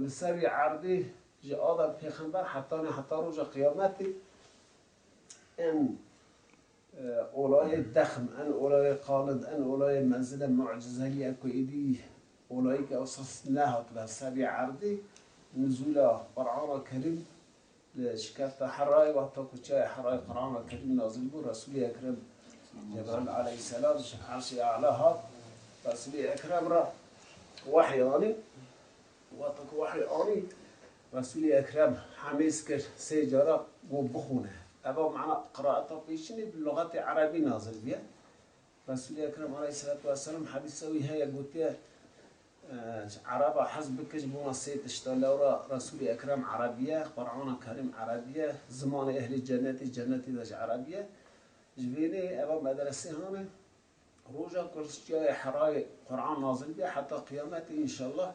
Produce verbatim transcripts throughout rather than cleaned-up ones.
Li ser vî erdê ji Adem pêxember hetanî heta roja qiyametê em, e, olayê dexm, en olayê qalid, en olayê mezin e, mucizeliye ku êdî olayî ke esas nehatibe ser vî erdê, nizûla Qur'ana Kerîm li şikefta Herayê, wexta ku çiyayê Herayê Qur'ana Kerîm nazil bû, Resûlê Ekrem Cebraîl aleyhisselam ji Erşê Ela hat, Resûlê Ekrem re wehy anî. Wexta ku wehy anî, Resûlê Ekrem hemêz kir, sê cara got bixwîne. Eva mana qiraeta pêşînê bi luxetê erebî nazil bûye. Resûlê Ekrem aleyhisselatu vesselam hedîsa wî heye gotiye, e, ji ereba hez bike ji bona sê tişta. Lewra Resûlê Ekrem erebî ye, Qur'ana Kerîm erebî ye, zimanê ehlê cennetê, cennetê de ji erebî ye. Ji vênê eva medresê hane, roja ku li çiyayê Herayê Qur'an nazil bûye heta qiyametê înşallah.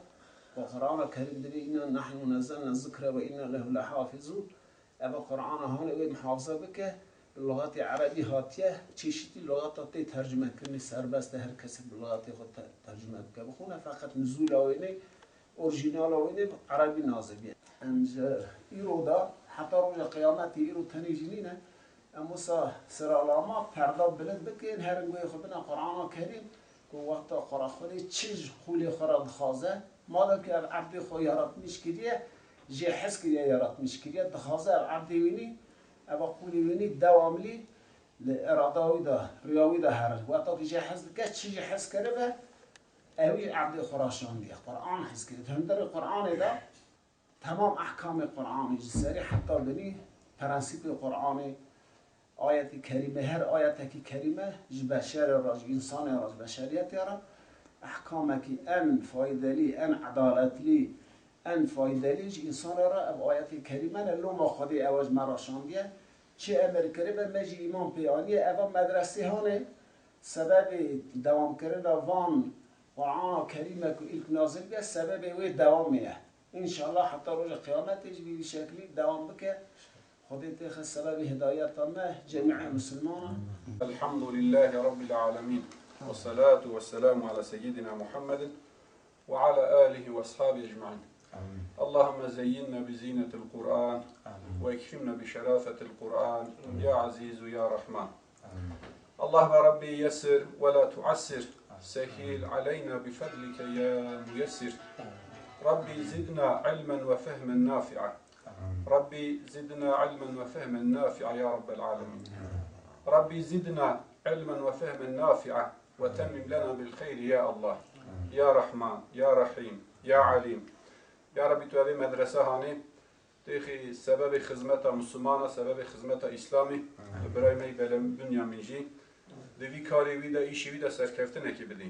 Û Qur'ana Kerîm divê inna nahnu nezzelna zikra ve inna lehu lehafizun. Eva Qur'ana hane wê muhafaza bike, bi luxetê erebî hatiye, çeşitî luxeta tê tercüme kirinê serbest e, her kesek bi luxetê xwe te-, tercüme bike bixwîne, feqet nizûla wênê, orîjînala wênê bi erebî nazil bûye. Em ji îro de heta roja qiyametê îro tenê jî nîne, em wisa siralama perda bilind bikin, herin guhê xwe bine Qur'ana Kerîm, ku wexta Qura-, Xwedê çi ji qûlê xwe re dixwaze, madem ku ev erdê xwe yaratmîş kiriye, jê hez kiriye yaratmîş kiriye, dixwaze ev erdê wînî, eva qûlê wînî dewamlî li irada wî de, riya wî de here. Wexta ku jê hez dike, çi jî hez kiribe, ewî erdê xwe raşandiye. Qur'an hez kiriye. Hundirê Qur'anê de Temam ehkamê Qur'anê ji serî heta binî, prensîpê Qur'anê, ayetî kerîme, her ayetekî kerîme ji beşerê re, ji însanê re, ji beşeriyetê re ehkamekî en faydelî, en edaletlî, en faydelî ji însanê re ev ayetê kerîme ne. Loma Xwedê ewa ji me re şandiye. Çi emir kiribe, me jî îman pê aniye. Eva medresê hane sebebê dewamkirina van Qur'ana Kerîme ku îlk nazil bûye, sebebê wê dewamê ye. Înşallah heta roja qiyametê jî bi vî şeklî dewam bike. Xwedê têxe sebebê hidayeta me, cemî misilmanan. الحمد لله رب العالمين والصلاة والسلام على سيدنا محمد وعلى آله وأصحابه أجمعين. اللهم زينا بزينة القرآن وأكرمنا بشرافة القرآن يا عزيز يا رحمن. اللهم ربي يسر ولا تعسر، سهل علينا بفضلك يا ميسر. ربي زدنا علما وفهما نافعا. ربي زدنا علما وفهما نافعا يا رب العالمين. ربي زدنا علما وفهما نافعا وتمم لنا بالخير يا الله. يا رحمن، يا رحيم، يا عليم. Ya Rabbi, tu evê medrese hanê, têxî sebebê xizmeta Mislimana, sebebê xizmeta Îslamê, tu birayê me yî Belem Binyamin jî, di vî karê wî de, îşê wî de serkeftinekê bidî.